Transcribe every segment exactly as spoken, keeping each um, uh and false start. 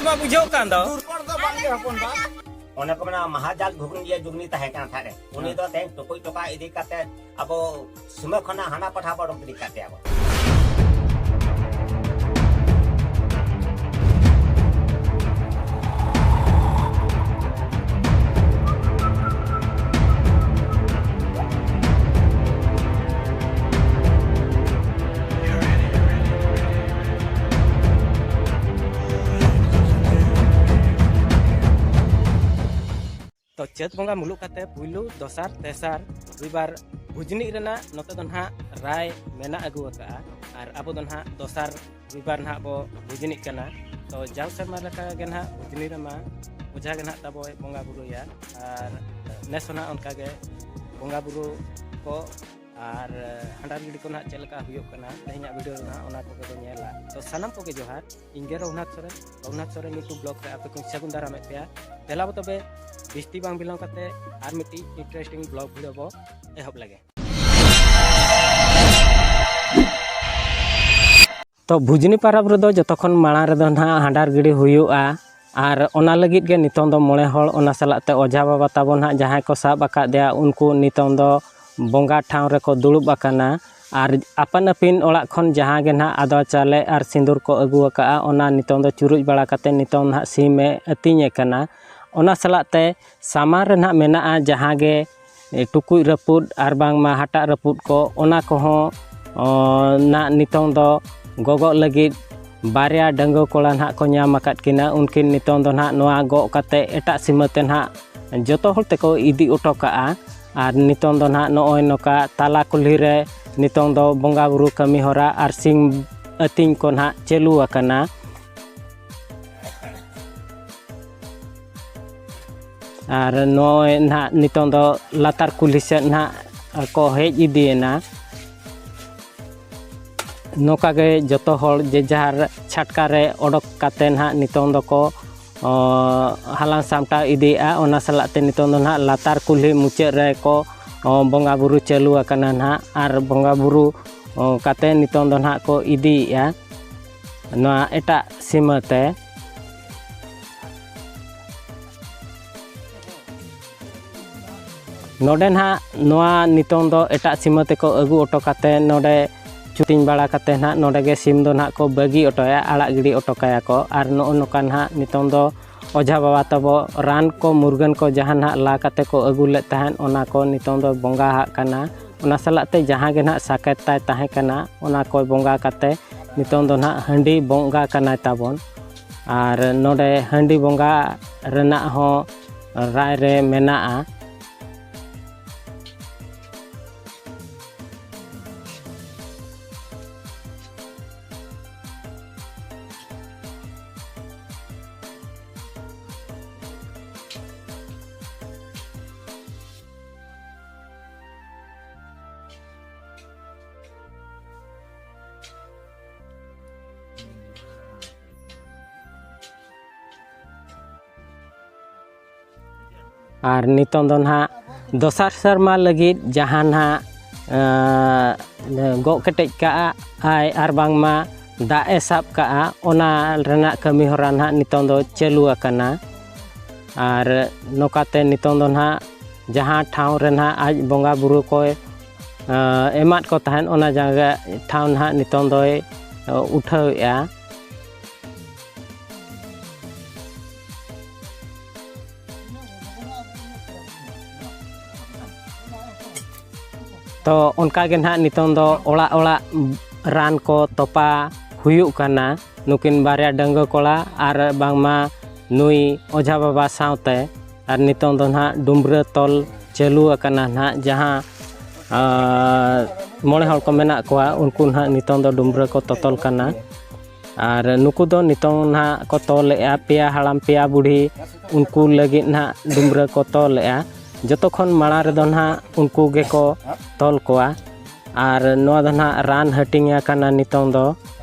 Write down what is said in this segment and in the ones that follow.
ᱢᱟ ᱵᱩᱡᱷᱟᱹᱣ ᱠᱟᱱ ᱫᱚ᱾ ᱚᱱᱮ ᱠᱚ ᱢᱮᱱᱟ ᱢᱟᱦᱟᱡᱟᱞ ᱜᱷᱩᱜᱽᱱᱤ ᱡᱩᱜᱽᱱᱤ ᱛᱟᱦᱮᱸ ᱠᱟᱱᱟ ᱛᱷᱟᱨᱮ, ᱩᱱᱤ ᱫᱚ ᱛᱮᱦᱮᱧ ᱴᱩᱠᱩᱡ ᱴᱚᱠᱟ ᱤᱫᱤ ᱠᱟᱛᱮ ᱟᱵᱚ ᱥᱤᱢᱟᱹ ᱠᱷᱚᱱᱟᱜ ᱦᱟᱱᱟ ᱯᱟᱴᱷᱟ ᱵᱚ ᱚᱰᱚᱠ ᱜᱤᱰᱤ ᱠᱟᱜ ᱛᱟᱭᱟ ᱵᱚ᱾ ᱛᱚ ᱪᱟᱹᱛ ᱵᱚᱸᱜᱟ ᱢᱩᱞᱩᱜ ᱠᱟᱛᱮ ᱯᱩᱭᱞᱩ, ᱫᱚᱥᱟᱨ, ᱛᱮᱥᱟᱨ ᱨᱚᱵᱤᱵᱟᱨ ᱵᱷᱩᱡᱽᱱᱤᱜ ᱨᱮᱱᱟᱜ ᱱᱚᱛᱮ ᱫᱚ ᱱᱟᱦᱟᱜ ᱨᱟᱭ ᱢᱮᱱᱟᱜ ᱟᱹᱜᱩ ᱟᱠᱟᱫᱼᱟ᱾ ᱟᱨ ᱟᱵᱚ ᱫᱚ ᱱᱟᱦᱟᱜ ᱫᱚᱥᱟᱨ ᱨᱚᱵᱤᱵᱟᱨ ᱱᱟᱦᱟᱜ ᱵᱚ ᱵᱷᱩᱡᱽᱱᱤᱜ ᱠᱟᱱᱟ᱾ ᱛᱚ ᱡᱟᱣ ᱥᱮᱨᱢᱟ ᱞᱮᱠᱟ ᱜᱮ ᱱᱟᱦᱟᱜ ᱵᱷᱩᱡᱽᱱᱤ ᱨᱮᱢᱟ ᱚᱡᱷᱟ ᱜᱮ ᱱᱟᱦᱟᱜ ᱛᱟᱵᱚᱭ ᱵᱚᱸᱜᱟ ᱵᱩᱨᱩᱭᱟ᱾ ᱟᱨ ᱱᱮᱥ ᱦᱚᱸ ᱱᱟᱦᱟᱜ ᱚᱱᱠᱟ ᱜᱮ ᱵᱚᱸᱜᱟ ᱵᱩᱨᱩ ᱠᱚ ᱟᱨ ᱦᱟᱸᱰᱟᱨ ᱜᱤᱰᱤ ᱠᱚ ᱱᱟᱦᱟᱜ ᱪᱮᱫ ᱞᱮᱠᱟ ᱦᱩᱭᱩᱜ ᱠᱟᱱᱟ, ᱛᱮᱦᱮᱧᱟᱜ ᱵᱷᱤᱰᱤᱭᱳ ᱨᱮ ᱱᱟᱦᱟᱜ ᱚᱱᱟ ᱠᱚᱜᱮ ᱵᱚ ᱧᱮᱞᱟ᱾ ᱛᱚ ᱥᱟᱱᱟᱢ ᱠᱚᱜᱮ ᱡᱚᱦᱟᱨ, ᱤᱧ ᱜᱮ ᱨᱚᱜᱷᱩᱱᱟᱛᱷ ᱥᱚᱨᱮᱱ, ᱨᱚᱜᱷᱩᱱᱟᱛᱷ ᱥᱚᱨᱮᱱ YouTube ᱵᱞᱚᱜ ᱨᱮ ᱟᱯᱮ ᱠᱚᱧ ᱥᱟᱹᱜᱩᱱ ᱫᱟᱨᱟᱢᱮᱫ ᱯᱮᱭᱟ᱾ ᱫᱮᱞᱟ ᱵᱚ ᱛᱚᱵᱮ ᱵᱤᱥᱛᱤ ᱵᱟᱝ ᱵᱤᱞᱚᱢ ᱠᱟᱛᱮ ᱟᱨ ᱢᱤᱫᱴᱤᱡ ᱤᱱᱴᱟᱨᱮᱥᱴᱤᱝ ᱵᱞᱚᱜ ᱵᱷᱤᱰᱤᱭᱳ ᱵᱚ ᱮᱦᱚᱵ ᱞᱮᱜᱮ᱾ ᱛᱚ ᱵᱷᱩᱡᱽᱱᱤ ᱯᱟᱨᱟᱵᱽ ᱨᱮᱫᱚ ᱡᱚᱛᱚ ᱠᱷᱚᱱ ᱢᱟᱲᱟᱝ ᱨᱮᱫᱚ ᱱᱟᱦᱟᱜ ᱦᱟᱸᱰᱟᱨ ᱜᱤᱰᱤ ᱦᱩᱭᱩᱜᱼᱟ᱾ ᱟᱨ ᱚᱱᱟ ᱞᱟᱹᱜᱤᱫ ᱜᱮ ᱱᱤᱛᱚᱝ ᱫᱚ ᱢᱚᱬᱮ ᱦᱚᱲ, ᱚᱱᱟ ᱥᱟᱞᱟᱜ ᱛᱮ ᱚᱡᱷᱟ ᱵᱟᱵᱟ ᱛᱟᱵᱚ ᱱᱟᱦᱟᱜ ᱡᱟᱦᱟᱸᱭ ᱠᱚ ᱥᱟᱵ ᱟᱠᱟᱫᱮᱭᱟ, ᱩᱱᱠᱩ ᱱᱤᱛᱚᱝ ᱫᱚ ᱵᱚᱸᱜᱟ ᱴᱷᱟᱶ ᱨᱮᱠᱚ ᱫᱩᱲᱩᱵ ᱟᱠᱟᱱᱟ᱾ ᱟᱨ ᱟᱯᱟᱱ ᱟᱹᱯᱤᱱ ᱚᱲᱟᱜ ᱠᱷᱚᱱ ᱡᱟᱦᱟᱸ ᱜᱮ ᱱᱟᱦᱟᱜ ᱟᱫᱽᱣᱟ ᱪᱟᱣᱞᱮ ᱟᱨ ᱥᱤᱸᱫᱩᱨ ᱠᱚ ᱟᱹᱜᱩ ᱟᱠᱟᱫᱼᱟ, ᱚᱱᱟ ᱱᱤᱛᱚᱝ ᱫᱚ ᱪᱩᱨᱩᱡ ᱵᱟᱲᱟ ᱠᱟᱛᱮ ᱱᱤᱛᱚᱝ ᱱᱟᱦᱟᱜ ᱥᱤᱢᱮ ᱟᱹᱛᱤᱧᱮ ᱠᱟᱱᱟ᱾ ᱚᱱᱟ ᱥᱟᱞᱟᱜ ᱛᱮ ᱥᱟᱢᱟᱱ ᱨᱮ ᱱᱟᱦᱟᱜ ᱢᱮᱱᱟᱜᱼᱟ ᱡᱟᱦᱟᱸ ᱜᱮ ᱴᱩᱠᱩᱡ ᱨᱟᱹᱯᱩᱫ ᱟᱨ ᱵᱟᱝᱢᱟ ᱦᱟᱴᱟᱜ ᱨᱟᱹᱯᱩᱫ ᱠᱚ, ᱚᱱᱟ ᱠᱚᱦᱚᱸ ᱚ, ᱱᱟᱜ ᱱᱤᱛᱚᱝ ᱫᱚ ᱜᱚᱜᱚᱜ ᱞᱟᱹᱜᱤᱫ ᱵᱟᱨᱭᱟ ᱰᱟᱺᱜᱩᱣᱟᱹ ᱠᱚᱲᱟ ᱱᱟᱦᱟᱜ ᱠᱚ ᱧᱟᱢ ᱟᱠᱟᱫ ᱠᱤᱱᱟ᱾ ᱩᱱᱠᱤᱱ ᱱᱤᱛᱚᱝ ᱫᱚ ᱱᱟᱦᱟᱜ ᱱᱚᱣᱟ ᱜᱚᱜ ᱠᱟᱛᱮ ᱮᱴᱟᱜ ᱥᱤᱢᱟᱹ ᱛᱮ ᱱᱟᱦᱟᱜ ᱡᱚᱛᱚ ᱦᱚᱲ ᱛᱮᱠᱚ ᱤᱫᱤ ᱚᱴᱚ ᱠᱟᱜᱼᱟ᱾ ᱟᱨ ᱱᱤᱛᱚᱝ ᱫᱚ ᱱᱟᱦᱟᱜ ᱱᱚᱜᱼᱚᱭ ᱱᱚᱝᱠᱟ ᱛᱟᱞᱟ ᱠᱩᱞᱦᱤ ᱨᱮ ᱱᱤᱛᱚᱝ ᱫᱚ ᱵᱚᱸᱜᱟ ᱵᱩᱨᱩ ᱠᱟᱹᱢᱤ ᱦᱚᱨᱟ ᱟᱨ ᱥᱤᱢ ᱟᱹᱛᱤᱧ ᱠᱚ ᱱᱟᱦᱟᱜ ᱪᱟᱹᱞᱩ ᱟᱠᱟᱱᱟ᱾ ᱟᱨ ᱱᱚᱜᱼᱚᱭ ᱱᱟᱦᱟᱜ ᱱᱤᱛᱚᱝ ᱫᱚ ᱞᱟᱛᱟᱨ ᱠᱩᱞᱦᱤ ᱥᱮᱫ ᱱᱟᱦᱟᱜ ᱠᱚ ᱦᱮᱡ ᱤᱫᱤᱭᱮᱱᱟ᱾ ᱱᱚᱝᱠᱟ ᱜᱮ ᱡᱚᱛᱚ ᱦᱚᱲ ᱡᱮ ᱡᱟᱦᱟᱨ ᱪᱷᱟᱴᱠᱟ ᱨᱮ ᱚᱰᱚᱠ ᱠᱟᱛᱮ ᱱᱟᱦᱟᱜ ᱱᱤᱛᱚᱝ ᱫᱚᱠᱚ, ᱚ, ᱦᱟᱞᱟᱝ ᱥᱟᱢᱴᱟᱣ ᱤᱫᱤᱭᱮᱫᱼᱟ᱾ ᱚᱱᱟ ᱥᱟᱞᱟᱜ ᱛᱮ ᱱᱤᱛᱚᱝ ᱫᱚ ᱱᱟᱦᱟᱜ ᱞᱟᱛᱟᱨ ᱠᱩᱞᱦᱤ ᱢᱩᱪᱟᱹᱫ ᱨᱮᱠᱚ, ᱚ, ᱵᱚᱸᱜᱟ ᱵᱩᱨᱩ ᱪᱟᱹᱞᱩ ᱟᱠᱟᱱᱟ ᱱᱟᱦᱟᱜ᱾ ᱟᱨ ᱵᱚᱸᱜᱟ ᱵᱩᱨᱩ, ᱚ, ᱠᱟᱛᱮ ᱱᱤᱛᱚᱝ ᱫᱚ ᱱᱟᱦᱟᱜ ᱠᱚ ᱤᱫᱤᱭᱮᱫᱼᱟ ᱱᱚᱣᱟ ᱮᱴᱟᱜ ᱥᱤᱢᱟᱹ ᱛᱮ᱾ ᱱᱚᱰᱮ ᱱᱟᱦᱟᱜ ᱱᱚᱣᱟ ᱱᱤᱛᱚᱝ ᱫᱚ ᱮᱴᱟᱜ ᱥᱤᱢᱟᱹ ᱛᱮᱠᱚ ᱟᱹᱜᱩ ᱚᱴᱚ ᱠᱟᱛᱮ ᱱᱚᱰᱮ ᱪᱩᱛᱤᱧ ᱵᱟᱲᱟ ᱠᱟᱛᱮ ᱱᱟᱦᱟᱜ ᱱᱚᱰᱮ ᱜᱮ ᱥᱤᱢ ᱫᱚ ᱱᱟᱦᱟᱜ ᱠᱚ ᱵᱟᱹᱜᱤ ᱚᱴᱚᱭᱟ, ᱟᱲᱟᱜ ᱜᱤᱰᱤ ᱚᱴᱚ ᱠᱟᱭᱟ ᱠᱚ᱾ ᱟᱨ ᱱᱚᱜᱼᱚ ᱱᱚᱝᱠᱟ ᱱᱟᱦᱟᱜ ᱱᱤᱛᱚᱝ ᱫᱚ ᱚᱡᱷᱟ ᱵᱟᱵᱟ ᱛᱟᱵᱚ ᱨᱟᱱ ᱠᱚ ᱢᱩᱨᱜᱟᱹᱱ ᱠᱚ ᱡᱟᱦᱟᱸ ᱱᱟᱦᱟᱜ ᱞᱟ ᱠᱟᱛᱮ ᱠᱚ ᱟᱹᱜᱩ ᱞᱮᱫ ᱛᱟᱦᱮᱸᱫ, ᱚᱱᱟ ᱠᱚ ᱱᱤᱛᱚᱝ ᱫᱚ ᱵᱚᱸᱜᱟ ᱦᱟᱜ ᱠᱟᱱᱟ᱾ ᱚᱱᱟ ᱥᱟᱞᱟᱜ ᱛᱮ ᱡᱟᱦᱟᱸ ᱜᱮ ᱱᱟᱦᱟᱜ ᱥᱟᱠᱮᱛ ᱛᱟᱭ ᱛᱟᱦᱮᱸ ᱠᱟᱱᱟ, ᱚᱱᱟ ᱠᱚᱭ ᱵᱚᱸᱜᱟ ᱠᱟᱛᱮ ᱱᱤᱛᱚᱝ ᱫᱚ ᱱᱟᱦᱟᱜ ᱦᱟᱺᱰᱤ ᱵᱚᱸᱜᱟ ᱠᱟᱱᱟᱭ ᱛᱟᱵᱚᱱ᱾ ᱟᱨ ᱱᱚᱰᱮ ᱦᱟᱺᱰᱤ ᱵᱚᱸᱜᱟ ᱨᱮᱱᱟᱜ ᱦᱚᱸ ᱨᱟᱭ ᱨᱮ ᱢᱮᱱᱟᱜᱼᱟ᱾ ᱟᱨ ᱱᱤᱛᱚᱝ ᱫᱚ ᱱᱟᱦᱟᱜ ᱫᱚᱥᱟᱨ ᱥᱮᱨᱢᱟ ᱞᱟᱹᱜᱤᱫ ᱡᱟᱦᱟᱸ ᱱᱟᱦᱟᱜ, ᱮᱸ, ᱜᱚᱜ ᱠᱮᱴᱮᱡ ᱠᱟᱜᱼᱟ ᱟᱭ ᱟᱨ ᱵᱟᱝᱢᱟ ᱫᱟᱜ ᱮ ᱥᱟᱵ ᱠᱟᱜᱼᱟ, ᱚᱱᱟ ᱨᱮᱱᱟᱜ ᱠᱟᱹᱢᱤ ᱦᱚᱨᱟ ᱱᱟᱦᱟᱜ ᱱᱤᱛᱚᱝ ᱫᱚ ᱪᱟᱹᱞᱩ ᱟᱠᱟᱱᱟ᱾ ᱟᱨ ᱱᱚᱝᱠᱟᱛᱮ ᱱᱤᱛᱚᱝ ᱫᱚ ᱱᱟᱦᱟᱜ ᱡᱟᱦᱟᱸ ᱴᱷᱟᱶ ᱨᱮ ᱱᱟᱦᱟᱜ ᱟᱡ ᱵᱚᱸᱜᱟ ᱵᱩᱨᱩ ᱠᱚᱭ, ᱮᱸ, ᱮᱢᱟᱫ ᱠᱚ ᱛᱟᱦᱮᱸᱫ, ᱚᱱᱟ ᱡᱟᱭᱜᱟ ᱴᱷᱟᱶ ᱱᱟᱦᱟᱜ ᱱᱤᱛᱚᱝ ᱫᱚᱭ, ᱮᱸ, ᱩᱴᱷᱟᱹᱣᱮᱫᱼᱟ᱾ ᱛᱚ ᱚᱱᱠᱟ ᱜᱮ ᱱᱟᱦᱟᱜ ᱱᱤᱛᱚᱝ ᱫᱚ ᱚᱲᱟᱜ ᱚᱲᱟᱜ ᱨᱟᱱ ᱠᱚ ᱛᱚᱯᱟ ᱦᱩᱭᱩᱜ ᱠᱟᱱᱟ᱾ ᱱᱩᱠᱤᱱ ᱵᱟᱨᱭᱟ ᱰᱟᱺᱜᱩᱣᱟᱹ ᱠᱚᱲᱟ ᱟᱨ ᱵᱟᱝᱢᱟ ᱱᱩᱭ ᱚᱡᱷᱟ ᱵᱟᱵᱟ ᱥᱟᱶᱛᱮ᱾ ᱟᱨ ᱱᱤᱛᱚᱝ ᱫᱚ ᱱᱟᱦᱟᱜ ᱰᱩᱢᱨᱟᱹ ᱛᱚᱞ ᱪᱟᱹᱞᱩ ᱟᱠᱟᱱᱟ ᱱᱟᱦᱟᱜ, ᱡᱟᱦᱟᱸ, ᱟᱨ ᱢᱚᱬᱮ ᱦᱚᱲ ᱠᱚ ᱢᱮᱱᱟᱜ ᱠᱚᱣᱟ, ᱩᱱᱠᱩ ᱱᱟᱦᱟᱜ ᱱᱤᱛᱚᱝ ᱫᱚ ᱰᱩᱢᱨᱟᱹ ᱠᱚ ᱛᱚᱛᱚᱞ ᱠᱟᱱᱟ᱾ ᱟᱨ ᱱᱩᱠᱩ ᱫᱚ ᱱᱤᱛᱚᱝ ᱱᱟᱦᱟᱜ ᱠᱚ ᱛᱚᱞᱮᱜᱼᱟ, ᱯᱮᱭᱟ ᱦᱟᱲᱟᱢ ᱯᱮᱭᱟ ᱵᱩᱲᱦᱤ, ᱩᱱᱠᱩ ᱞᱟᱹᱜᱤᱫ ᱱᱟᱦᱟᱜ ᱰᱩᱢᱨᱟᱹ ᱠᱚ ᱛᱚᱞᱮᱜᱼᱟ᱾ ᱡᱚᱛᱚ ᱠᱷᱚᱱ ᱢᱟᱲᱟᱝ ᱨᱮᱫᱚ ᱱᱟᱦᱟᱜ ᱩᱱᱠᱩ ᱜᱮᱠᱚ ᱛᱚᱞ ᱠᱚᱣᱟ᱾ ᱟᱨ ᱱᱚᱣᱟ ᱫᱚ ᱱᱟᱦᱟᱜ ᱨᱟᱱ ᱦᱟᱹᱴᱤᱧ ᱟᱠᱟᱱᱟ ᱱᱤᱛᱚᱝ ᱫᱚ᱾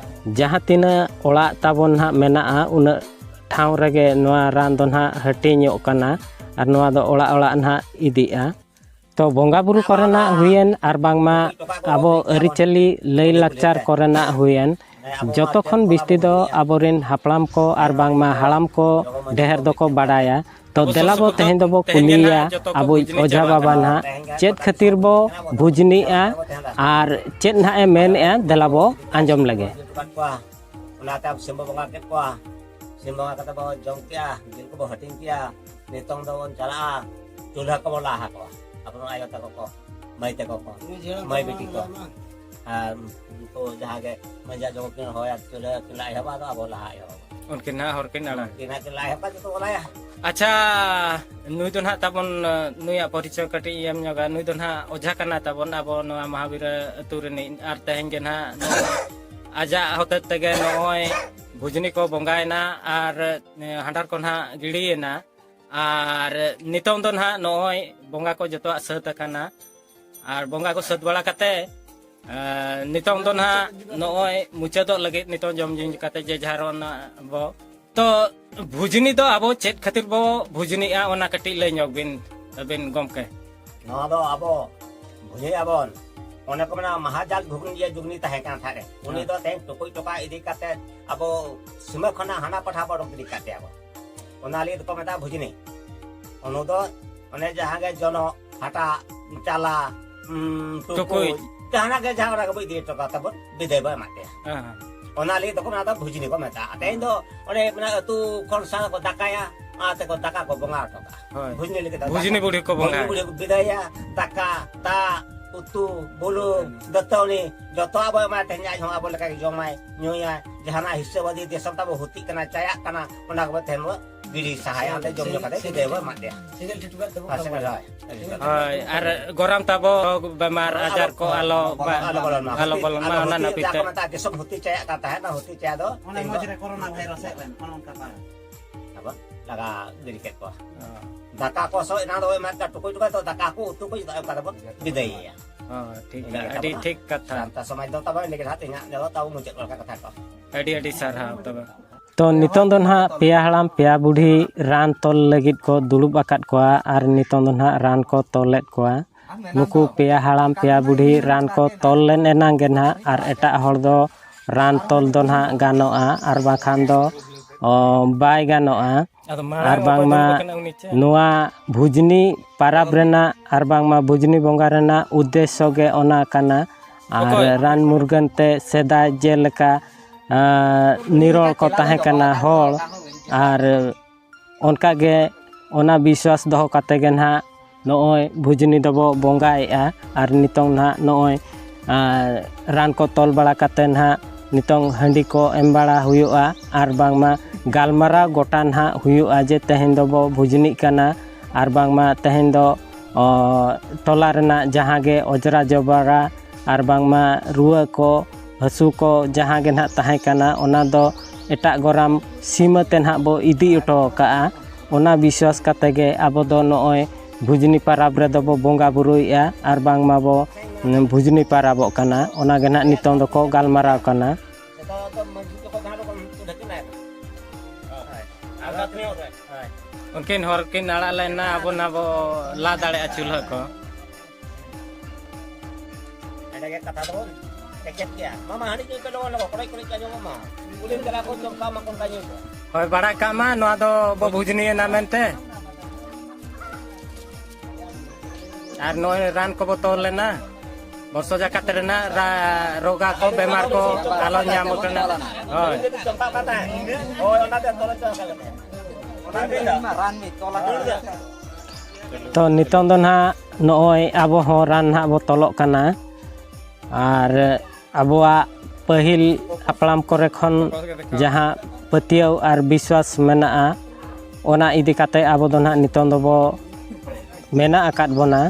ᱡᱟᱦᱟᱸ ᱛᱤᱱᱟᱹᱜ ᱚᱲᱟᱜ ᱛᱟᱵᱚᱱ ᱱᱟᱦᱟᱜ ᱢᱮᱱᱟᱜᱼᱟ, ᱩᱱᱟᱹᱜ ᱴᱷᱟᱶ ᱨᱮᱜᱮ ᱱᱚᱣᱟ ᱨᱟᱱ ᱫᱚ ᱱᱟᱦᱟᱜ ᱦᱟᱹᱴᱤᱧᱚᱜ ᱠᱟᱱᱟ᱾ ᱟᱨ ᱱᱚᱣᱟ ᱫᱚ ᱚᱲᱟᱜ ᱚᱲᱟᱜ ᱱᱟᱦᱟᱜ ᱤᱫᱤᱜᱼᱟ᱾ ᱛᱚ ᱵᱚᱸᱜᱟ ᱵᱩᱨᱩ ᱠᱚᱨᱮᱱᱟᱜ ᱦᱩᱭᱮᱱ, ᱟᱨ ᱵᱟᱝᱢᱟ ᱟᱵᱚ ᱟᱹᱨᱤᱪᱟᱹᱞᱤ ᱞᱟᱹᱭ ᱞᱟᱠᱪᱟᱨ ᱠᱚᱨᱮᱱᱟᱜ ᱦᱩᱭᱮᱱ, ᱡᱚᱛᱚ ᱠᱷᱚᱱ ᱵᱤᱥᱛᱤ ᱫᱚ ᱟᱵᱚᱨᱮᱱ ᱦᱟᱯᱲᱟᱢ ᱠᱚ ᱟᱨ ᱵᱟᱝᱢᱟ ᱦᱟᱲᱟᱢ ᱠᱚ ᱰᱷᱮᱨ ᱫᱚᱠᱚ ᱵᱟᱰᱟᱭᱟ᱾ ᱛᱚ ᱫᱮᱞᱟ ᱵᱚ ᱛᱮᱦᱮᱧ ᱫᱚᱵᱚ ᱠᱩᱞᱤᱭᱮᱭᱟ ᱟᱵᱚᱭᱤᱡ ᱚᱡᱷᱟ ᱵᱟᱵᱟ ᱱᱟᱦᱟᱜ ᱪᱮᱫ ᱠᱷᱟᱹᱛᱤᱨ ᱵᱚ ᱵᱷᱩᱡᱽᱱᱤᱜᱼᱟ ᱟᱨ ᱪᱮᱫ ᱱᱟᱦᱟᱜ ᱮ ᱢᱮᱱᱮᱜᱼᱟ, ᱫᱮᱞᱟ ᱵᱚ ᱟᱸᱡᱚᱢ ᱞᱮᱜᱮ᱾ ᱟᱠᱟᱫ ᱠᱚᱣᱟ᱾ ᱚᱱᱟᱛᱮ ᱟᱵᱚ ᱥᱤᱢ ᱵᱚ ᱵᱚᱸᱜᱟ ᱠᱮᱫ ᱠᱚᱣᱟ᱾ ᱥᱤᱢ ᱵᱚᱸᱜᱟ ᱠᱟᱛᱮ ᱵᱚ ᱡᱚᱢ ᱠᱮᱜᱼᱟ, ᱡᱤᱞ ᱠᱚᱵᱚ ᱦᱟᱹᱴᱤᱧ ᱠᱮᱜᱼᱟ᱾ ᱱᱤᱛᱚᱝ ᱫᱚᱵᱚᱱ ᱪᱟᱞᱟᱜᱼᱟ, ᱪᱩᱞᱦᱟᱹ ᱠᱚᱵᱚ ᱞᱟ ᱟᱠᱚᱣᱟ᱾ ᱟᱵᱚ ᱨᱮᱱ ᱟᱭᱳ ᱛᱟᱠᱚ ᱠᱚ, ᱢᱟᱹᱭ ᱛᱟᱠᱚ ᱠᱚ, ᱢᱟᱹᱭ ᱵᱤᱴᱤ ᱠᱚ᱾ ᱟᱨ ᱩᱱᱠᱩ ᱡᱟᱦᱟᱸ ᱜᱮ ᱢᱟᱹᱭ ᱡᱟ ᱡᱚᱢ ᱠᱤᱱ ᱦᱚᱦᱚᱭᱟ, ᱪᱩᱞᱦᱟᱹ ᱠᱤᱱ ᱞᱟ ᱮᱦᱚᱵᱟ, ᱟᱫᱚ ᱟᱵᱚ ᱞᱟᱦᱟ ᱮᱦᱚᱵ᱾ ᱩᱱᱠᱤᱱ ᱱᱟᱦᱟᱜ ᱦᱚᱨ ᱠᱤᱱ ᱟᱲᱟᱝ᱾ ᱩᱱᱠᱤᱱ ᱱᱟᱦᱟᱜ ᱠᱤᱱ ᱞᱟ ᱮᱦᱚᱵᱟ, ᱡᱚᱛᱚ ᱵᱚ ᱞᱟᱭᱟ᱾ ᱟᱪᱪᱷᱟ, ᱱᱩᱭ ᱫᱚ ᱱᱟᱦᱟᱜ ᱛᱟᱵᱚᱱ, ᱱᱩᱭᱟᱜ ᱯᱚᱨᱤᱪᱚᱭ ᱠᱟᱹᱴᱤᱡ ᱤᱧ ᱮᱢ ᱧᱚᱜᱟ᱾ ᱱᱩᱭ ᱫᱚ ᱱᱟᱦᱟᱜ ᱚᱡᱷᱟ ᱠᱟᱱᱟ ᱛᱟᱵᱚᱱ, ᱟᱵᱚ ᱱᱚᱣᱟ ᱢᱟᱦᱟᱵᱤᱨᱟ ᱟᱹᱛᱩ ᱨᱤᱱᱤᱡ᱾ ᱟᱨ ᱛᱮᱦᱮᱧ ᱜᱮ ᱱᱟᱦᱟᱜ ᱱᱚᱣᱟ ᱟᱡᱟᱜ ᱦᱚᱛᱮ ᱛᱮᱜᱮ ᱱᱚᱜᱼᱚᱭ ᱵᱷᱩᱡᱽᱱᱤ ᱠᱚ ᱵᱚᱸᱜᱟᱭᱮᱱᱟ ᱟᱨ ᱦᱟᱸᱰᱟᱨ ᱠᱚ ᱱᱟᱦᱟᱜ ᱜᱤᱲᱤᱭᱮᱱᱟ᱾ ᱟᱨ ᱱᱤᱛᱚᱝ ᱫᱚ ᱱᱟᱦᱟᱜ ᱱᱚᱜᱼᱚᱭ ᱵᱚᱸᱜᱟ ᱠᱚ ᱡᱚᱛᱚᱣᱟᱜ ᱥᱟᱹᱛ ᱟᱠᱟᱱᱟ᱾ ᱟᱨ ᱵᱚᱸᱜᱟ ᱠᱚ ᱥᱟᱹᱛ ᱵᱟᱲᱟ ᱠᱟᱛᱮ, ᱟᱨ ᱱᱤᱛᱚᱝ ᱫᱚ ᱱᱟᱦᱟᱜ ᱱᱚᱜᱼᱚᱭ ᱢᱩᱪᱟᱹᱫᱚᱜ ᱞᱟᱹᱜᱤᱫ ᱱᱤᱛᱚᱝ ᱡᱚᱢ ᱧᱩ ᱠᱟᱛᱮ ᱡᱮ ᱡᱟᱦᱟᱨ ᱚᱱᱟ ᱵᱚ᱾ ᱛᱚ ᱵᱷᱩᱡᱽᱱᱤ ᱫᱚ ᱟᱵᱚ ᱪᱮᱫ ᱠᱷᱟᱹᱛᱤᱨ ᱵᱚ ᱵᱷᱩᱡᱽᱱᱤᱜᱼᱟ, ᱚᱱᱟ ᱠᱟᱹᱴᱤᱡ ᱞᱟᱹᱭ ᱧᱚᱜ ᱵᱤᱱ ᱟᱹᱵᱤᱱ ᱜᱚᱢᱠᱮ᱾ ᱱᱚᱣᱟ ᱫᱚ ᱟᱵᱚ ᱵᱷᱩᱡᱽᱱᱤ ᱟᱵᱚᱱ, ᱚᱱᱮ ᱠᱚ ᱢᱮᱱᱟ ᱢᱟᱦᱟᱡᱟᱞ ᱜᱷᱩᱜᱽᱱᱤ ᱡᱮ ᱡᱩᱜᱽᱱᱤ ᱛᱟᱦᱮᱸ ᱠᱟᱱ ᱛᱟᱦᱮᱸᱫ ᱨᱮ, ᱩᱱᱤ ᱦᱮᱸ᱾ ᱫᱚ ᱛᱮᱦᱮᱧ ᱴᱩᱠᱩᱡ ᱴᱚᱠᱟ ᱤᱫᱤ ᱠᱟᱛᱮ ᱟᱵᱚ ᱥᱤᱢᱟᱹ ᱠᱷᱚᱱᱟᱜ ᱦᱟᱱᱟ ᱯᱟᱴᱷᱟ ᱵᱚ ᱚᱰᱚᱠ ᱜᱤᱰᱤ ᱠᱟᱜ ᱛᱟᱭᱟ ᱵᱚ᱾ ᱚᱱᱟ ᱞᱟᱹᱜᱤᱫ ᱫᱚᱠᱚ ᱢᱮᱛᱟᱜᱼᱟ ᱵᱷᱩᱡᱽᱱᱤ᱾ ᱩᱱᱤ ᱫᱚ ᱚᱱᱮ ᱡᱟᱦᱟᱸ ᱜᱮ ᱡᱚᱱᱚᱜ, ᱦᱟᱴᱟᱜ, ᱪᱟᱞᱟ, ᱩᱸ, ᱴᱩᱠᱩᱡ, ᱴᱩᱠᱩᱡ᱾ ᱡᱟᱦᱟᱱᱟᱜ ᱜᱮ ᱡᱟᱦᱟᱸ ᱚᱱᱟ ᱜᱮᱵᱚ ᱤᱫᱤ ᱦᱚᱴᱚ ᱠᱟᱜ ᱛᱟᱵᱚᱱ, ᱵᱤᱫᱟᱹᱭ ᱵᱚ ᱮᱢᱟᱜ ᱛᱟᱭᱟ᱾ ᱦᱮᱸ, ᱦᱮᱸ᱾ ᱚᱱᱟ ᱞᱟᱹᱜᱤᱫ ᱫᱚᱠᱚ ᱢᱮᱱᱟ ᱫᱚ ᱵᱷᱩᱡᱽᱱᱤ ᱠᱚ ᱢᱮᱛᱟᱜᱼᱟ᱾ ᱛᱮᱦᱮᱧ ᱫᱚ ᱚᱸᱰᱮ ᱢᱮᱱᱟᱜ ᱟᱹᱛᱩ ᱠᱷᱚᱱ ᱥᱟᱶ ᱠᱚ ᱫᱟᱠᱟᱭᱟ, ᱚᱱᱟᱛᱮ ᱠᱚ ᱫᱟᱠᱟ ᱠᱚ ᱵᱚᱸᱜᱟ ᱦᱚᱴᱚ ᱠᱟᱜᱼᱟ᱾ ᱦᱳᱭ᱾ ᱵᱷᱩᱡᱽᱱᱤ ᱞᱟᱹᱜᱤᱫ ᱫᱚ ᱵᱷᱩᱡᱽᱱᱤ ᱫᱟᱠᱟ᱾ ᱵᱩᱲᱦᱤ ᱠᱚ ᱵᱚᱸᱜᱟᱭᱟ᱾ ᱵᱷᱩᱡᱽᱱᱤ ᱵᱩᱲᱦᱤ ᱠᱚ ᱵᱤᱫᱟᱹᱭᱟ, ᱫᱟᱠᱟ, ᱫᱟᱜ, ᱩᱛᱩ, ᱵᱩᱞᱩᱝ, ᱦᱩᱸ᱾ ᱫᱟᱹᱛᱟᱹᱣᱱᱤ, ᱡᱚᱛᱚ ᱟᱵᱚ ᱮᱢᱟᱭ ᱛᱮᱦᱮᱧ ᱟᱡ ᱦᱚᱸ ᱟᱵᱚ ᱞᱮᱠᱟ ᱜᱮ ᱡᱚᱢᱟᱭ, ᱧᱩᱭᱟᱭ, ᱡᱟᱦᱟᱱᱟᱜ ᱦᱤᱥᱟᱹᱵ ᱟᱹᱫᱤ ᱫᱤᱥᱚᱢ ᱛᱟᱵᱚ ᱦᱩᱛᱤᱜ ᱠᱟᱱᱟ, ᱪᱟᱭᱟᱜ ᱠᱟᱱᱟ, ᱚᱱᱟ ᱠᱚᱵᱚ ᱛᱮᱦᱮᱧ ᱵᱚ ᱜᱤᱰᱤ ᱥᱟᱦᱟᱭᱟ, ᱚᱸᱰᱮ ᱡᱚᱢ ᱧᱩ ᱠᱟᱛᱮ ᱵᱤᱫᱟᱹᱭ ᱵᱚ ᱮᱢᱟᱜ ᱛᱟᱭᱟ᱾ ᱥᱮᱸᱜᱮᱞ ᱴᱷᱤᱴ ᱵᱟᱫ ᱛᱟᱵᱚ ᱦᱮᱸ, ᱥᱮᱸᱜᱮᱞ, ᱦᱳᱭ᱾ ᱦᱳᱭ, ᱟᱨ ᱜᱚᱨᱟᱢ ᱛᱟᱵᱚ ᱵᱮᱢᱟᱨ ᱟᱡᱟᱨ ᱠᱚ ᱟᱞᱚ ᱵᱟ-, ᱟᱞᱚ ᱵᱚᱞᱚᱱ ᱢᱟ᱾ ᱟᱞᱚ ᱦᱩᱛᱤ, ᱵᱚᱞᱚᱱ ᱢᱟ, ᱟᱞᱚ ᱚᱱᱟ ᱦᱩᱛᱤ, ᱱᱟᱹᱯᱤᱛ ᱡᱟᱦᱟᱸ ᱛᱮ᱾ ᱠᱚ ᱢᱮᱛᱟᱜᱼᱟ, ᱫᱤᱥᱚᱢ ᱦᱩᱛᱤ ᱪᱟᱭᱟᱜ ᱠᱟᱱ ᱛᱟᱦᱮᱸᱫ, ᱚᱱᱟ ᱦᱩᱛᱤ ᱪᱟᱭᱟ ᱫᱚ ᱚᱱᱟ ᱛᱮᱦᱮᱧ ᱢᱚᱡᱽ ᱫᱚ ᱨᱮ ᱠᱳᱨᱳᱱᱟ ᱵᱷᱟᱭᱨᱟᱥ ᱦᱮᱡ ᱞᱮᱱ, ᱚᱱᱮ ᱚᱱᱠᱟ ᱛᱟᱦᱮᱸᱫ᱾ ᱟᱵᱚ ᱞᱟᱜᱟ ᱜᱤᱰᱤ ᱠᱮᱫ ᱠᱚᱣᱟ᱾ ᱦᱚᱸ᱾ ᱫᱟᱠᱟ ᱠᱚ ᱥᱚᱜ ᱮᱱᱟ ᱫᱚ ᱮᱢᱟ ᱠᱚ ᱴᱩᱠᱩᱡ ᱴᱩᱠᱩᱡ ᱫᱚ ᱫᱟᱠᱟ ᱠᱚ ᱩᱛᱩ ᱠᱚ ᱡᱚᱛᱚ ᱮᱢ ᱠᱟᱛᱮ ᱵᱚᱱ ᱵᱤᱫᱟᱹᱭᱮᱭᱟ᱾ ᱦᱚᱸ, ᱴᱷᱤᱠ ᱤᱱᱟᱹ ᱜᱮᱭᱟ, ᱜᱮ ᱟᱹᱰᱤ ᱛᱟᱵᱚᱱᱟ᱾ ᱴᱷᱤᱠ ᱠᱟᱛᱷᱟ᱾ ᱥᱟᱱᱛᱟᱲ ᱥᱚᱢᱟᱡᱽ ᱫᱚ ᱛᱟᱵᱚᱱ ᱤᱱᱟᱹ ᱜᱮ ᱱᱟᱦᱟᱜ ᱛᱮᱦᱮᱧᱟᱜ ᱫᱚ ᱛᱟᱵᱚ ᱢᱩᱪᱟᱹᱫ ᱜᱚᱫ ᱠᱟᱜ ᱠᱟᱛᱷᱟ ᱠᱚ᱾ ᱟᱹᱰᱤ ᱟᱹᱰᱤ ᱥᱟᱨᱦᱟᱣ ᱛᱚᱵᱮ᱾ ᱛᱚ ᱱᱤᱛᱚᱝ ᱫᱚ ᱱᱟᱦᱟᱜ ᱯᱮᱭᱟ ᱦᱟᱲᱟᱢ ᱯᱮᱭᱟ ᱵᱩᱰᱷᱤ ᱨᱟᱱ ᱛᱚᱞ ᱞᱟᱹᱜᱤᱫ ᱠᱚ ᱫᱩᱲᱩᱵ ᱟᱠᱟᱫ ᱠᱚᱣᱟ ᱟᱨ ᱱᱤᱛᱚᱝ ᱫᱚ ᱱᱟᱦᱟᱜ ᱨᱟᱱ ᱠᱚ ᱛᱚᱞᱮᱫ ᱠᱚᱣᱟ᱾ ᱱᱩᱠᱩ ᱯᱮᱭᱟ ᱦᱟᱲᱟᱢ ᱯᱮᱭᱟ ᱵᱩᱰᱷᱤ ᱨᱟᱱ ᱠᱚ ᱛᱚᱞ ᱞᱮᱱ ᱮᱱᱟᱝ ᱜᱮ ᱱᱟᱦᱟᱜ ᱟᱨ ᱮᱴᱟᱜ ᱦᱚᱲ ᱫᱚ ᱨᱟᱱ ᱛᱚᱞ ᱫᱚ ᱱᱟᱦᱟᱜ ᱜᱟᱱᱚᱜᱼᱟ ᱟᱨ ᱵᱟᱝᱠᱷᱟᱱ ᱫᱚ, ᱚ, ᱵᱟᱭ ᱜᱟᱱᱚᱜᱼᱟ᱾ ᱟᱫᱚ ᱢᱟᱲᱟᱝ ᱟᱨ ᱵᱟᱝᱢᱟ ᱚᱠᱚᱭ ᱫᱚ ᱠᱟᱱᱟ ᱩᱱᱤ ᱪᱮ? ᱱᱚᱣᱟ ᱵᱷᱩᱡᱽᱱᱤ ᱯᱟᱨᱟᱵᱽ ᱨᱮᱱᱟᱜ ᱟᱨ ᱵᱟᱝᱢᱟ ᱵᱷᱩᱡᱽᱱᱤ ᱵᱚᱸᱜᱟ ᱨᱮᱱᱟᱜ ᱩᱫᱽᱫᱮᱥᱥᱚ ᱜᱮ ᱚᱱᱟ ᱠᱟᱱᱟ᱾ ᱟᱨ ᱚᱠᱚᱭ? ᱨᱟᱱ ᱢᱩᱨᱜᱟᱹᱱ ᱛᱮ ᱥᱮᱫᱟᱭ ᱡᱮᱞᱮᱠᱟ, ᱟᱸ, ᱱᱤᱨᱚᱲ ᱠᱚ ᱛᱟᱦᱮᱸ ᱠᱟᱱᱟ ᱦᱚᱲ, ᱟᱨ ᱚᱱᱠᱟ ᱜᱮ ᱚᱱᱟ ᱵᱤᱥᱣᱟᱥ ᱫᱚᱦᱚ ᱠᱟᱛᱮ ᱜᱮ ᱱᱟᱦᱟᱜ ᱱᱚᱜᱼᱚᱭ ᱵᱷᱩᱡᱽᱱᱤ ᱫᱚᱵᱚ ᱵᱚᱸᱜᱟᱭᱮᱫᱼᱟ᱾ ᱟᱨ ᱱᱤᱛᱚᱝ ᱱᱟᱦᱟᱜ ᱱᱚᱜᱼᱚᱭ, ᱟᱨ ᱨᱟᱱ ᱠᱚ ᱛᱚᱞ ᱵᱟᱲᱟ ᱠᱟᱛᱮ ᱱᱟᱦᱟᱜ ᱱᱤᱛᱚᱝ ᱦᱟᱺᱰᱤ ᱠᱚ ᱮᱢ ᱵᱟᱲᱟ ᱦᱩᱭᱩᱜᱼᱟ, ᱟᱨ ᱵᱟᱝᱢᱟ ᱜᱟᱞᱢᱟᱨᱟᱣ ᱜᱚᱴᱟ ᱱᱟᱦᱟᱜ ᱦᱩᱭᱩᱜᱼᱟ ᱡᱮ ᱛᱮᱦᱮᱧ ᱫᱚᱵᱚ ᱵᱷᱩᱡᱽᱱᱤᱜ ᱠᱟᱱᱟ, ᱟᱨ ᱵᱟᱝᱢᱟ ᱛᱮᱦᱮᱧ ᱫᱚ, ᱚ, ᱴᱚᱞᱟ ᱨᱮᱱᱟᱜ ᱡᱟᱦᱟᱸ ᱜᱮ ᱚᱡᱽᱨᱟ ᱡᱚᱵᱽᱨᱟ ᱟᱨ ᱵᱟᱝᱢᱟ ᱨᱩᱣᱟᱹ ᱠᱚ, ᱦᱟᱹᱥᱩ ᱠᱚ ᱡᱟᱦᱟᱸ ᱜᱮ ᱱᱟᱦᱟᱜ ᱛᱟᱦᱮᱸ ᱠᱟᱱᱟ, ᱚᱱᱟ ᱫᱚ ᱮᱴᱟᱜ ᱜᱚᱨᱟᱢ ᱥᱤᱢᱟᱹ ᱛᱮ ᱱᱟᱦᱟᱜ ᱵᱚ ᱤᱫᱤ ᱦᱚᱴᱚ ᱠᱟᱜᱼᱟ᱾ ᱚᱱᱟ ᱵᱤᱥᱣᱟᱥ ᱠᱟᱛᱮ ᱜᱮ ᱟᱵᱚ ᱫᱚ ᱱᱚᱜᱼᱚᱭ ᱵᱷᱩᱡᱽᱱᱤ ᱯᱟᱨᱟᱵᱽ ᱨᱮᱫᱚ ᱵᱚ ᱵᱚᱸᱜᱟ ᱵᱩᱨᱩᱭᱮᱫᱼᱟ ᱟᱨ ᱵᱟᱝᱢᱟ ᱵᱚ, ᱩᱸ, ᱵᱷᱩᱡᱽᱱᱤ ᱯᱟᱨᱟᱵᱚᱜ ᱠᱟᱱᱟ᱾ ᱚᱱᱟ ᱜᱮ ᱱᱟᱦᱟᱜ ᱱᱤᱛᱚᱝ ᱫᱚᱠᱚ ᱜᱟᱞᱢᱟᱨᱟᱣ ᱠᱟᱱᱟ᱾ ᱩᱱᱠᱤᱱ ᱦᱚᱨ ᱠᱤᱱ ᱟᱲᱟᱜ ᱞᱮᱱᱟ, ᱟᱵᱚ ᱱᱟ ᱵᱚ ᱞᱟ ᱫᱟᱲᱮᱭᱟᱜᱼᱟ ᱪᱩᱞᱦᱟᱹ ᱠᱚ᱾ ᱮᱸᱰᱮ ᱜᱮ ᱠᱟᱛᱷᱟ ᱫᱚᱵᱚᱱ ᱠᱮᱪᱮᱫ ᱠᱮᱭᱟ᱾ ᱢᱟᱢᱟ ᱦᱟᱺᱰᱤ ᱧᱩᱭ ᱯᱮ ᱞᱚᱜᱚᱱ ᱞᱚᱜᱚᱱ, ᱠᱚᱲᱟᱭ ᱠᱚᱲᱟᱭ ᱠᱚ ᱟᱸᱡᱚᱢᱚᱜ ᱢᱟ᱾ ᱠᱩᱞᱦᱤᱢ ᱪᱟᱞᱟᱜ ᱠᱚ ᱪᱚᱢᱠᱟᱣ ᱢᱟ ᱠᱚ ᱚᱱᱠᱟ ᱧᱩᱭ ᱯᱮ᱾ ᱦᱳᱭ, ᱵᱟᱲᱟᱭ ᱠᱟᱜ ᱢᱟ ᱱᱚᱣᱟ ᱫᱚ ᱵᱚ ᱵᱷᱩᱡᱽᱱᱤᱭᱮᱱᱟ ᱢᱮᱱᱛᱮ᱾ ᱟᱨ ᱱᱚᱜᱼᱚᱭ ᱨᱟᱱ ᱠᱚᱵᱚ ᱛᱚᱞ ᱞᱮᱱᱟ, ᱵᱚᱨᱥᱚ ᱡᱟᱠᱟᱛ ᱨᱮᱱᱟᱜ ᱨᱟ-, ᱨᱳᱜᱟ ᱠᱚ, ᱵᱮᱢᱟᱨ ᱠᱚ ᱟᱞᱚ ᱧᱟᱢ ᱵᱚᱱᱟ᱾ ᱦᱳᱭ᱾ ᱦᱳᱭ, ᱚᱱᱟᱛᱮ ᱛᱚᱞ ᱦᱚᱪᱚ ᱟᱠᱟᱫ ᱞᱮ ᱛᱟᱦᱮᱸᱫ᱾ ᱛᱚ ᱱᱤᱛᱚᱝ ᱫᱚ ᱱᱟᱦᱟᱜ ᱱᱚᱜᱼᱚᱭ ᱟᱵᱚ ᱦᱚᱸ ᱨᱟᱱ ᱱᱟᱦᱟᱜ ᱵᱚ ᱛᱚᱞᱚᱜ ᱠᱟᱱᱟ᱾ ᱟᱨ ᱟᱵᱚᱣᱟᱜ ᱯᱟᱹᱦᱤᱞ ᱦᱟᱯᱲᱟᱢ ᱠᱚᱨᱮ ᱠᱷᱚᱱ ᱡᱟᱦᱟᱸ ᱯᱟᱹᱛᱭᱟᱹᱣ ᱟᱨ ᱵᱤᱥᱣᱟᱥ ᱢᱮᱱᱟᱜᱼᱟ, ᱚᱱᱟ ᱤᱫᱤ ᱠᱟᱛᱮ ᱟᱵᱚ ᱫᱚ ᱱᱟᱦᱟᱜ ᱱᱤᱛᱚᱝ ᱫᱚᱵᱚ ᱢᱮᱱᱟᱜ ᱟᱠᱟᱫ ᱵᱚᱱᱟ᱾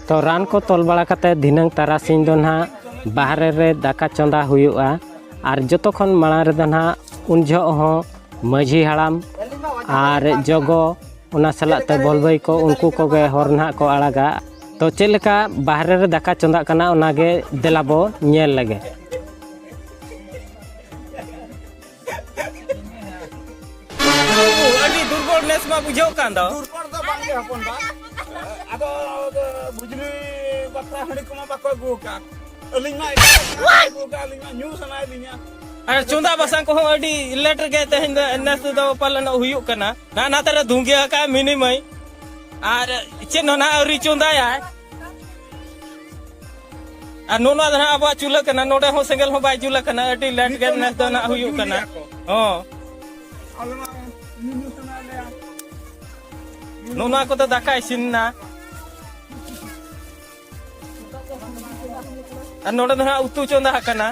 ᱛᱚ ᱨᱟᱱ ᱠᱚ ᱛᱚᱞ ᱵᱟᱲᱟ ᱠᱟᱛᱮ ᱫᱷᱤᱱᱟᱹᱝ ᱛᱟᱨᱟᱥᱤᱧ ᱫᱚ ᱱᱟᱦᱟᱜ ᱵᱟᱦᱨᱮ ᱨᱮ ᱫᱟᱠᱟ ᱪᱚᱸᱫᱟ ᱦᱩᱭᱩᱜᱼᱟ᱾ ᱟᱨ ᱡᱚᱛᱚ ᱠᱷᱚᱱ ᱢᱟᱲᱟᱝ ᱨᱮᱫᱚ ᱱᱟᱦᱟᱜ ᱩᱱ ᱡᱚᱦᱚᱜ ᱦᱚᱸ ᱢᱟᱹᱡᱷᱤ ᱦᱟᱲᱟᱢ ᱟᱨ ᱡᱚᱜᱚ, ᱚᱱᱟ ᱥᱟᱞᱟᱜ ᱛᱮ ᱵᱚᱞᱵᱟᱹᱭ ᱠᱚ, ᱩᱱᱠᱩ ᱠᱚᱜᱮ ᱦᱚᱨ ᱱᱟᱦᱟᱜ ᱠᱚ ᱟᱲᱟᱜᱟ᱾ ᱛᱚ ᱪᱮᱫ ᱞᱮᱠᱟ ᱵᱟᱦᱨᱮ ᱨᱮ ᱫᱟᱠᱟ ᱪᱚᱸᱫᱟᱜ ᱠᱟᱱᱟ, ᱚᱱᱟᱜᱮ ᱫᱮᱞᱟ ᱵᱚ ᱧᱮᱞ ᱞᱮᱜᱮ᱾ ᱟᱹᱰᱤ ᱫᱩᱨᱵᱚᱞ ᱱᱮᱥ ᱢᱟ ᱵᱩᱡᱷᱟᱹᱜ ᱠᱟᱱ ᱫᱚ᱾ ᱫᱩᱨᱵᱚᱞ ᱫᱚ ᱵᱟᱝ ᱜᱮ ᱦᱚᱯᱚᱱ ᱵᱟ᱾ ᱟᱫᱚ ᱵᱷᱩᱡᱽᱞᱤ ᱵᱟᱠᱷᱨᱟ ᱦᱟᱺᱰᱤ ᱠᱚᱢᱟ ᱵᱟᱠᱚ ᱟᱹᱜᱩ ᱟᱠᱟᱫ᱾ ᱟᱹᱞᱤᱧ ᱢᱟ ᱮᱴᱟᱜ ᱠᱚ ᱟᱹᱜᱩ ᱟᱠᱟᱫ, ᱟᱹᱞᱤᱧ ᱢᱟ ᱧᱩ ᱥᱟᱱᱟᱭᱮᱫ ᱞᱤᱧᱟ᱾ ᱟᱨ ᱪᱚᱸᱫᱟ ᱵᱟᱥᱟᱝ ᱠᱚᱦᱚᱸ ᱟᱹᱰᱤ ᱞᱮᱴ ᱨᱮᱜᱮ ᱛᱮᱦᱮᱧ ᱫᱚ ᱱᱮᱥ ᱫᱚ ᱯᱟᱞᱮᱱᱚᱜ ᱦᱩᱭᱩᱜ ᱠᱟᱱᱟ᱾ ᱱᱟ ᱱᱟᱛᱮ ᱨᱮ ᱫᱷᱩᱝᱜᱤᱭᱟᱹ ᱟᱠᱟᱫ ᱢᱤᱱᱤ ᱢᱟᱹᱭ, ᱟᱨ ᱪᱮᱫ ᱦᱚᱸ ᱱᱟᱦᱟᱜ ᱟᱹᱣᱨᱤ ᱪᱚᱸᱫᱟᱭᱟᱭ᱾ ᱟᱨ ᱱᱚᱜᱼᱚ ᱱᱚᱣᱟ ᱫᱚ ᱱᱟᱦᱟᱜ ᱟᱵᱚᱣᱟᱜ ᱪᱩᱞᱦᱟᱹ ᱠᱟᱱᱟ, ᱱᱚᱰᱮ ᱦᱚᱸ ᱥᱮᱸᱜᱮᱞ ᱦᱚᱸ ᱵᱟᱭ ᱡᱩᱞ ᱟᱠᱟᱱᱟ, ᱟᱹᱰᱤ ᱞᱮᱴ ᱜᱮ ᱱᱮᱥ ᱫᱚ ᱱᱟᱦᱟᱜ ᱦᱩᱭᱩᱜ ᱠᱟᱱᱟ᱾ ᱦᱚᱸ᱾ ᱱᱚᱜᱼᱚ ᱱᱚᱣᱟ ᱠᱚᱫᱚ ᱫᱟᱠᱟ ᱤᱥᱤᱱ ᱮᱱᱟ᱾ ᱟᱨ ᱱᱚᱰᱮ ᱫᱚ ᱱᱟᱦᱟᱜ ᱩᱛᱩ ᱪᱚᱸᱫᱟ ᱟᱠᱟᱱᱟ᱾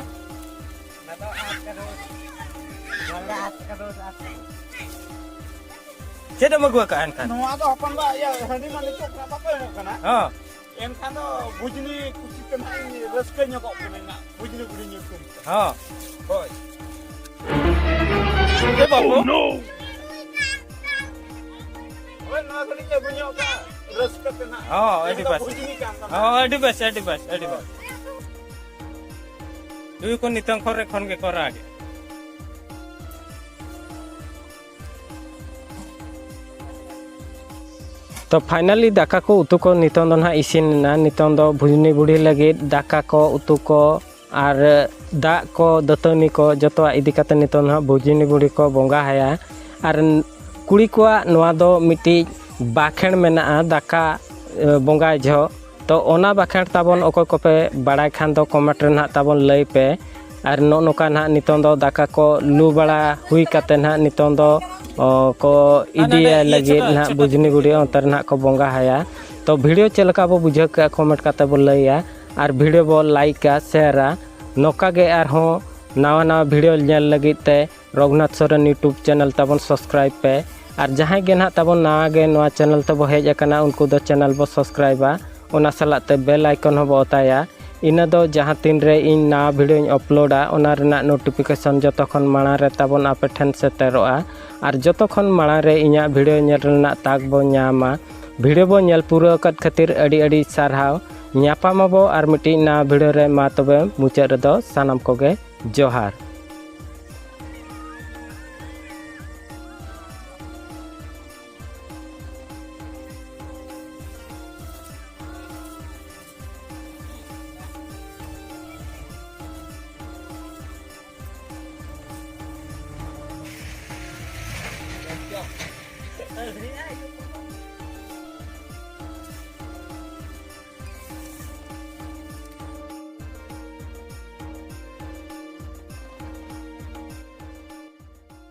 ᱪᱮᱫ ᱮᱢ ᱟᱹᱜᱩ ᱟᱠᱟᱫᱼᱟ ᱮᱱᱠᱷᱟᱱ? ᱱᱚᱣᱟ ᱫᱚ ᱦᱚᱯᱚᱱ ᱵᱟ, ᱤᱭᱟᱹ, ᱦᱟᱺᱰᱤ ᱢᱟ ᱱᱤᱛᱚᱜ ᱠᱷᱚᱱᱟᱜ ᱵᱟᱠᱚ ᱮᱢᱚᱜ ᱠᱟᱱᱟ᱾ ᱦᱚᱸ᱾ ᱮᱱᱠᱷᱟᱱ ᱫᱚ ᱵᱩᱡᱽᱱᱤ ᱠᱩᱪᱤ ᱛᱮ ᱱᱟᱦᱟᱜ ᱤᱧ ᱨᱟᱹᱥᱠᱟᱹ ᱧᱚᱜᱚᱜ ᱠᱟᱹᱱᱟᱹᱧ ᱱᱟᱦᱟᱜ, ᱵᱩᱡᱽᱱᱤ ᱵᱩᱰᱷᱤ ᱧᱩᱛᱩᱢ ᱛᱮ᱾ ᱦᱚᱸ᱾ ᱦᱳᱭ᱾ ᱮ ᱵᱟᱹᱵᱩ᱾ ᱦᱳᱭ, ᱱᱚᱣᱟ ᱫᱚᱞᱤᱧ ᱟᱹᱜᱩ ᱧᱚᱜ ᱠᱟᱜᱼᱟ, ᱨᱟᱹᱥᱠᱟᱹ ᱛᱮ ᱱᱟᱦᱟᱜ᱾ ᱦᱚᱸ, ᱟᱹᱰᱤ ᱮᱱ ᱫᱚ ᱵᱮᱥ᱾ ᱵᱩᱡᱽᱱᱤ ᱠᱟᱱ ᱛᱟᱢᱟ᱾ ᱦᱚᱸ, ᱟᱹᱰᱤ ᱵᱮᱥ, ᱟᱹᱰᱤ ᱵᱮᱥ, ᱟᱹᱰᱤ ᱵᱮᱥ᱾ ᱦᱳᱭ᱾ ᱱᱩᱭ ᱠᱚ ᱱᱤᱛᱚᱝ ᱠᱷᱚᱱ ᱨᱮ ᱠᱷᱚᱱ ᱜᱮᱠᱚ ᱨᱟᱜᱮᱫ᱾ ᱛᱚ finally ᱫᱟᱠᱟ ᱠᱚ ᱩᱛᱩ ᱠᱚ ᱱᱤᱛᱚᱝ ᱫᱚ ᱱᱟᱦᱟᱜ ᱤᱥᱤᱱ ᱮᱱᱟ᱾ ᱱᱤᱛᱚᱝ ᱫᱚ ᱵᱷᱩᱡᱽᱱᱤ ᱵᱩᱲᱦᱤ ᱞᱟᱹᱜᱤᱫ ᱫᱟᱠᱟ ᱠᱚ, ᱩᱛᱩ ᱠᱚ ᱟᱨ ᱫᱟᱜ ᱠᱚ, ᱫᱟᱹᱛᱟᱹᱱᱤ ᱠᱚ ᱡᱚᱛᱚᱣᱟᱜ ᱤᱫᱤ ᱠᱟᱛᱮ ᱱᱤᱛᱚᱝ ᱫᱚ ᱱᱟᱦᱟᱜ ᱵᱷᱩᱡᱽᱱᱤ ᱵᱩᱲᱦᱤ ᱠᱚ ᱵᱚᱸᱜᱟ ᱟᱭᱟ᱾ ᱟᱨ ᱠᱩᱲᱤ ᱠᱚᱣᱟᱜ ᱱᱚᱣᱟ ᱫᱚ ᱢᱤᱫᱴᱤᱡ ᱵᱟᱠᱷᱮᱬ ᱢᱮᱱᱟᱜᱼᱟ ᱫᱟᱠᱟ, ᱮ, ᱵᱚᱸᱜᱟᱭ ᱡᱚᱦᱚᱜ᱾ ᱛᱚ ᱚᱱᱟ ᱵᱟᱠᱷᱮᱬ ᱛᱟᱵᱚᱱ ᱚᱠᱚᱭ ᱠᱚᱯᱮ ᱵᱟᱲᱟᱭ ᱠᱷᱟᱱ ᱫᱚ comment ᱨᱮ ᱱᱟᱦᱟᱜ ᱛᱟᱵᱚᱱ ᱞᱟᱹᱭ ᱯᱮ᱾ ᱟᱨ ᱱᱚᱜᱼᱚ ᱱᱚᱝᱠᱟ ᱱᱟᱦᱟᱜ ᱱᱤᱛᱚᱝ ᱫᱚ ᱫᱟᱠᱟ ᱠᱚ ᱞᱩ ᱵᱟᱲᱟ ᱦᱩᱭ ᱠᱟᱛᱮ ᱱᱟᱦᱟᱜ ᱱᱤᱛᱚᱝ ᱫᱚ, ᱚ, ᱠᱚ ᱟᱨ ᱱᱚᱰᱮ ᱤᱫᱤᱭᱟᱭ ᱤᱭᱟᱹ ᱞᱟᱹᱜᱤᱫ ᱪᱷᱳᱴᱟ, ᱱᱟᱦᱟᱜ ᱪᱷᱳᱴᱟ ᱵᱩᱡᱽᱱᱤ ᱪᱷᱳᱴᱟ ᱵᱩᱰᱷᱤ, ᱪᱷᱳᱴᱟ᱾ ᱚᱱᱛᱮ ᱨᱮ ᱱᱟᱦᱟᱜ ᱠᱚ ᱵᱚᱸᱜᱟ ᱟᱭᱟ᱾ ᱛᱚ video ᱪᱮᱫ ᱞᱮᱠᱟ ᱵᱚ ᱵᱩᱡᱷᱟᱹᱣ ᱠᱮᱜᱼᱟ comment ᱠᱟᱛᱮ ᱵᱚ ᱞᱟᱹᱭᱟ, ᱟᱨ video ᱵᱚ ᱞᱟᱭᱤᱠᱟ, ᱥᱮᱭᱟᱨᱟ᱾ ᱱᱚᱝᱠᱟ ᱜᱮ ᱟᱨᱦᱚᱸ ᱱᱟᱣᱟ ᱱᱟᱣᱟ video ᱧᱮᱞ ᱞᱟᱹᱜᱤᱫ ᱛᱮ ᱨᱚᱜᱷᱩᱱᱟᱛᱷ ᱥᱚᱨᱮᱱ YouTube channel ᱛᱟᱵᱚᱱ subscribe ᱯᱮ᱾ ᱟᱨ ᱡᱟᱦᱟᱸᱭ ᱜᱮ ᱱᱟᱦᱟᱜ ᱛᱟᱵᱚᱱ ᱱᱟᱣᱟ ᱜᱮ ᱱᱚᱣᱟ channel ᱛᱮᱵᱚ ᱦᱮᱡ ᱟᱠᱟᱱᱟ, ᱩᱱᱠᱩ ᱫᱚ channel ᱵᱚ subscribeᱟ, ᱚᱱᱟ ᱥᱟᱞᱟᱜ ᱛᱮ bell icon ᱦᱚᱸᱵᱚ ᱚᱛᱟᱭᱟ᱾ ᱤᱱᱟᱹ ᱫᱚ ᱡᱟᱦᱟᱸ ᱛᱤᱱ ᱨᱮ ᱤᱧ ᱱᱟᱣᱟ videoᱧ uploadᱟ, ᱚᱱᱟ ᱨᱮᱱᱟᱜ notification ᱡᱚᱛᱚ ᱠᱷᱚᱱ ᱢᱟᱲᱟᱝ ᱨᱮ ᱛᱟᱵᱚᱱ ᱟᱯᱮ ᱴᱷᱮᱱ ᱥᱮᱴᱮᱨᱚᱜᱼᱟ᱾ ᱟᱨ ᱡᱚᱛᱚ ᱠᱷᱚᱱ ᱢᱟᱲᱟᱝ ᱨᱮ ᱤᱧᱟᱹᱜ video ᱧᱮᱞ ᱨᱮᱱᱟᱜ ᱛᱟᱠ ᱵᱚ ᱧᱟᱢᱟ᱾ Video ᱵᱚ ᱧᱮᱞ ᱯᱩᱨᱟᱹᱣ ᱟᱠᱟᱫ ᱠᱷᱟᱹᱛᱤᱨ ᱟᱹᱰᱤ ᱟᱹᱰᱤ ᱥᱟᱨᱦᱟᱣ᱾ ᱧᱟᱯᱟᱢ ᱟᱵᱚ ᱟᱨ ᱢᱤᱫᱴᱤᱡ ᱱᱟᱣᱟ video ᱨᱮ᱾ ᱢᱟ ᱛᱚᱵᱮ ᱢᱩᱪᱟᱹᱫ ᱨᱮᱫᱚ ᱥᱟᱱᱟᱢ ᱠᱚᱜᱮ ᱡᱚᱦᱟᱨ᱾ Ay,